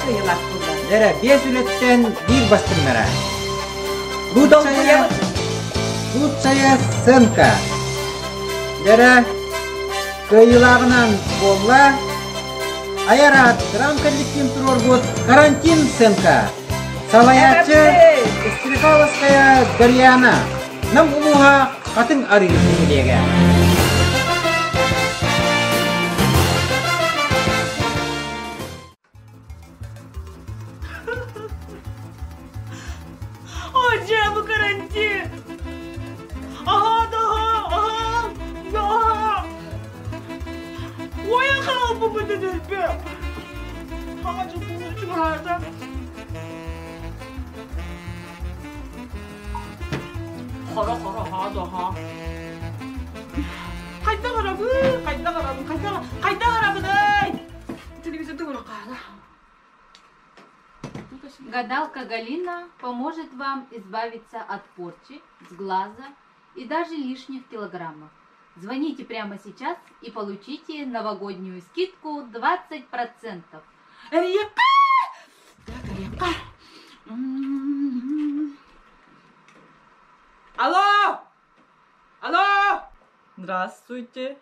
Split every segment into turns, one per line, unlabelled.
кыайыылаах буолла?
Дэрэ, биэс үлэттэн биир бастыҥнара. Лучшая, лучшая сценка. Дэрэ, кыайыылааҕынан буолла Айар аат драм коллектив туруорбут «Карантин сценка». Салайааччы Стрекаловская Дарьяна. Нам улууһа Хатыҥ Арыы нэһилиэгэ.
О, дьэ, бу карантин! Аһаа да аһаа, аһаа, Уойан хаалбыппыт өлбө. Хаҥа дьуккуну чугаһаата. Хоро-хоро аһаа да аһаа. Хайдах арабын, хайдах арабын, хайдах, хайдах арабыный? Телевизорда көрө хаала.
Гадалка Галина поможет вам избавиться от порчи, сглаза и даже лишних килограммов. Звоните прямо сейчас и получите новогоднюю скидку 20%.
Эрийэххэ! Так, эрийэххэ. Алло! Алло!
Здравствуйте,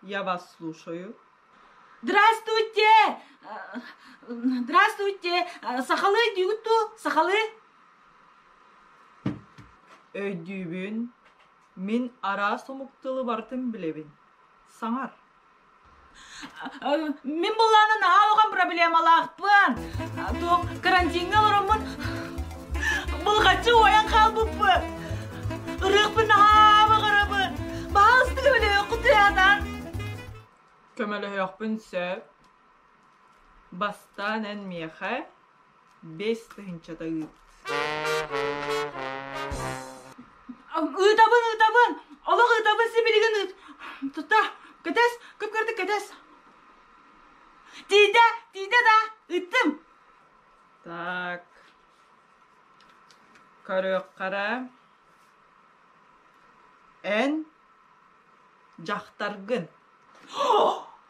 я вас слушаю.
Здравствуйте! Здравствуйте! Сахалыы өйдүүгүт дуу? Сахалыы?
Өйдүүбүн. Мин араас омук тылы барытын билэбин. Саҥар.
Мин былааны наһаа улахан проблемалаахпын. Туох карантиҥҥа олороммун булҕаччы уойан хаалбыппын. Ырыахпын наһаа баҕарабын. Баһаалыста көмөлөһүөххүт тыйаатаан.
Көмөлөһүөхпүн сөп. Бастаан эн миэхэ 5000-та ыыт.
Ыытабын, ыытабын! Олох ыытабын сибилигин ыыт. Тута, кэтэс, кып-кырдык кэтэс. Тиийдэ, тиийдэ да, ыыттым.
Так. Көрүөххэ Эн дьахтаргын.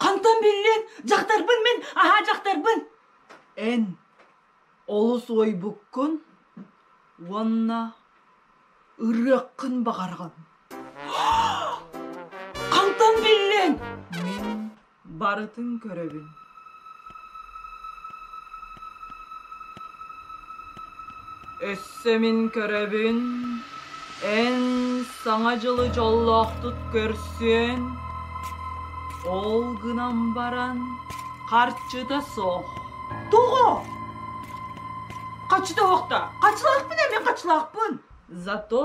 Хантан биллин? Дьахтарбын мин, аһаа дьахтарбын.
Эн олус уойбуккун уонна ырыаххын баҕараҕын.
Хантан биллиҥ?
Мин барытын көрөбүн. Өссө мин көрөбүн, эн Саҥа дьылы дьоллоохтук көрсүөн, ол гынан баран харчыта суох.
Тоҕо? Хаччыта суохта. Хаччылаахпын ээ, мин хаччылаахпын.
Зато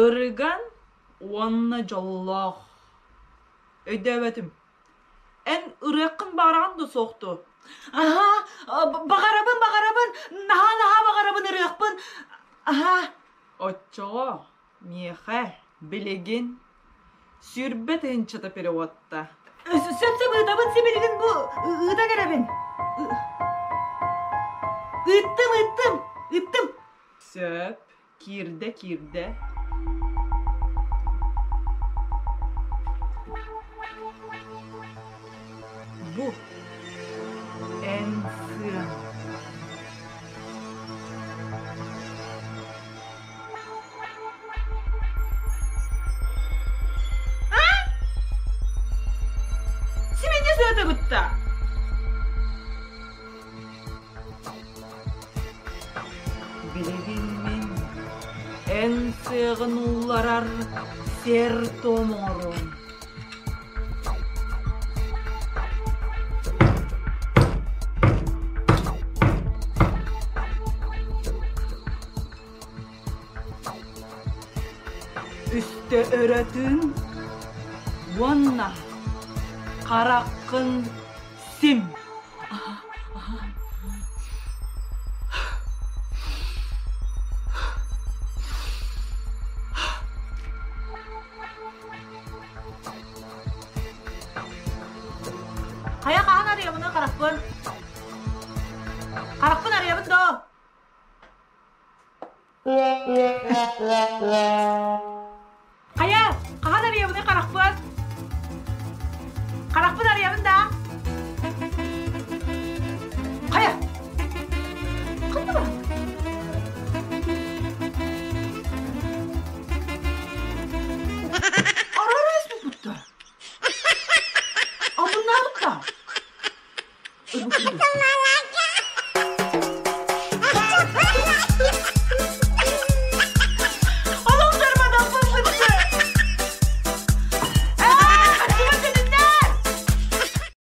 ырыган уонна дьоллоох. Өйдөөбөтүм. Эн ырыаххын баҕараҕын да суох дуо?
Аһаа, баҕарабын, баҕарабын, наһаа-наһаа баҕарабын ырыахпын. Аһаа.
Оччоҕо миэхэ билигин 20 000-та переводта.
Сөп-сөп ыытабын сибилигин бу ыытан эрэбин. Ыыттым, ыыттым, ыыттым.
Сөп, киирдэ, киирдэ. Бу эн сыан.
Симэнньэ сыата бытта.
Билигин мин эн сыаҕын уулларар сиэр-туом оҥоруом. Үстэ өрөтүн уонна хараххын сим.
Хайа хаһан арыйабыный харахпын? Харахпын арыйабын доо? Хайа, хаһан арыйабыный харахпын? Харахпын арыйабын да?